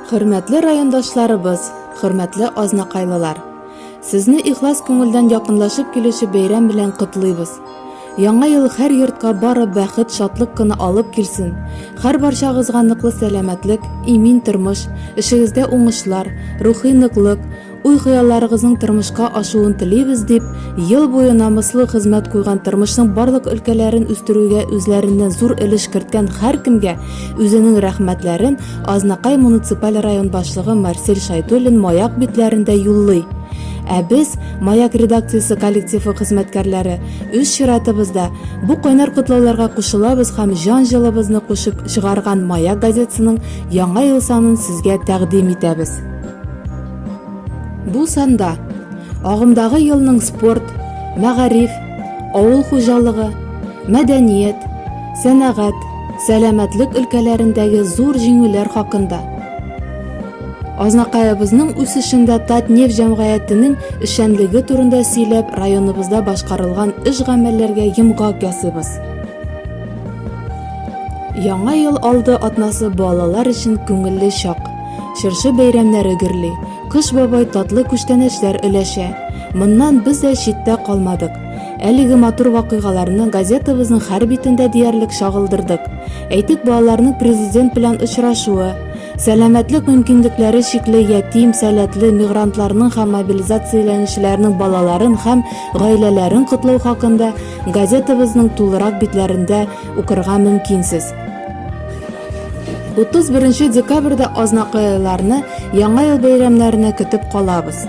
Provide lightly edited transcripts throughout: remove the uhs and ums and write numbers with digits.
Хөрмәтле райондашларыбыз, хөрмәтле азнакайлылар! Сезне ихлас күңелдән якынлашып килүче бәйрәм белән котлыйбыз. Яңа ел һәр йортка бары бәхет, шатлык кына алып килсен, һәр барчагызга ныклы сәламәтлек, имин тормыш, эшегездә уңышлар, рухи ныклык, Уй-хыялларыгызның тормышка ашуын телибез, дип, ел буе намуслы хезмәт куйган, тормышның барлык өлкәләрен үстерүгә үзләреннән зур өлеш керткән һәркемгә үзенең рәхмәтләрен Азнакай муниципаль район башлыгы Марсель Шайдуллин Маяк битләрендә юллый. Ә без, Маяк редакциясе коллективы хезмәткәрләре, үз чиратыбызда, бу кайнар котлауларга кушылабыз һәм җан җылыбызны кушып чыгарган Маяк газетасының Яңа ел санын сезгә тәкъдим итәбез. Бу санда агымдагы елның спорт, мәгариф, авыл хуҗалыгы, мәдәният, сәнәгать, сәламәтлек өлкәләрендәге зур җиңүләр хакында, Азнакаебызның үсешендә Татнефть җәмгыятенең эшчәнлеге турында сөйләп, районыбызда башкарылган эш-гамәлләргә йомгак ясыйбыз. Яңа ел алды атнасы балалар өчен күңелле чак. Чыршы бәйрәмнәре гөрли, Кыш бабай татлы күчтәнәчләр өләшә. Моннан без дә читтә калмадык. Әлеге матур вакыйгаларны газетабызның һәр битендә диярлек чагылдырдык. Әйтик, балаларның президент белән очрашуы, сәламәтлек мөмкинлекләре чикле ятим, сәләтле мигрантларның һәм мобилизацияләнүчеләрнең балаларын һәм гаиләләрен котлау хакында газетабызның тулырак битләрендә укырга мөмкинсез. 31 декабрьдә азнакайлыларны Яңа ел бәйрәмнәренә көтеп калабыз.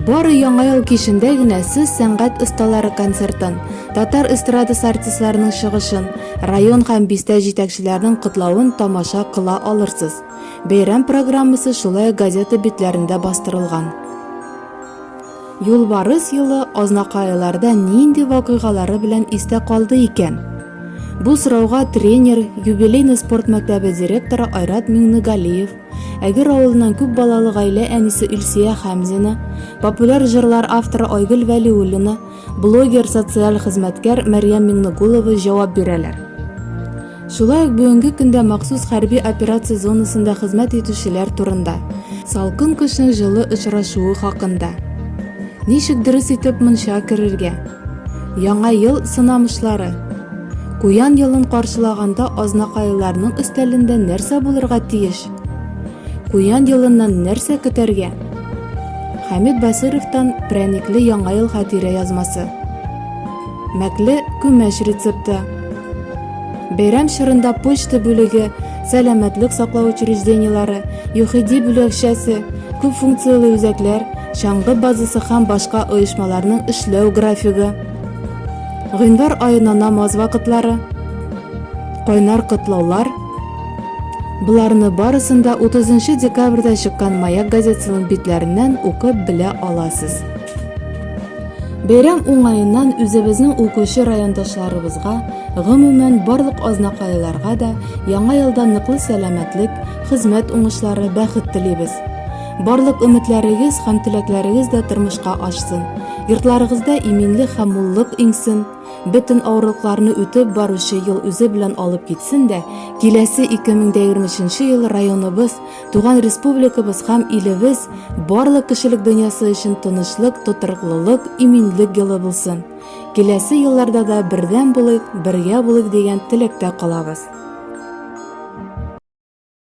Бары Яңа ел кичендә генә сез сәнгать осталары концертын, татар эстрадасы артистларының чыгышын, район һәм бистә җитәкчеләренең котлавын тамаша кыла алырсыз. Бәйрәм программасы шулай ук газета битләрендә бастырылган. Юлбарыс елы азнакайлыларда нинди вакыйгалары белән истә калды икән? Бу сорауга тренер, юбилейный спорт мәктәбе директоры Айрат Миңнегалиев, Әгер авылыннан күп балалы гаилә әнисе Илсөя Хәмзина, популяр җырлар авторы Айгөл Вәлиуллина, блогер, социаль хезмәткәр Мәрьям Миңнегулова җавап бирәләр. Шулай ук бүгенге көндә махсус хәрби операция зонасында хезмәт итүчеләр турында, салкын кышның җылы очрашуы хакында. Ничек дөрес итеп мунча керергә? Яңа ел сынамышлары. Куян елын каршылаганда азнакайлыларның өстәлендә нәрсә булырга тиеш? Куян елыннан нәрсә көтәргә? Хәмит Басыровтан прәникле Яңа ел хатирә язмасы. Мәкле күмәч рецепты. Бәйрәм чорында почта бүлеге, сәламәтлек саклау учреждениеләре, ЮХИДИ бүлекчәсе, күп функцияле үзәкләр, чаңгы базасы һәм башка оешмаларның эшләү графигы. Гыйнвар аена намаз вакытлары, кайнар котлаулар. Боларны барысын да 30 декабрьдә чыккан Маяк газетасының битләреннән укып белә аласыз. Бәйрәм уңаеннан үзебезнең укучы райондашларыбызга, гомумән, барлык азнакайлыларга да Яңа елда ныклы сәламәтлек, хезмәт уңышлары, бәхет телибез. Барлык өметләрегез һәм теләкләрегез дә тормышка ашсын, йортларыгызда иминлек һәм муллык иңсен, бөтен авырлыкларны үтеп баручы ел үзе белән алып китсен дә, киләсе 2023 ел районыбыз, Туган республикабыз һәм илебез, барлык кешелек дөньясы өчен тынычлык, тотрыклылык, иминлек елы булсын. Киләсе елларда да бердәм булыйк, бергә булыйк дигән теләктә калабыз.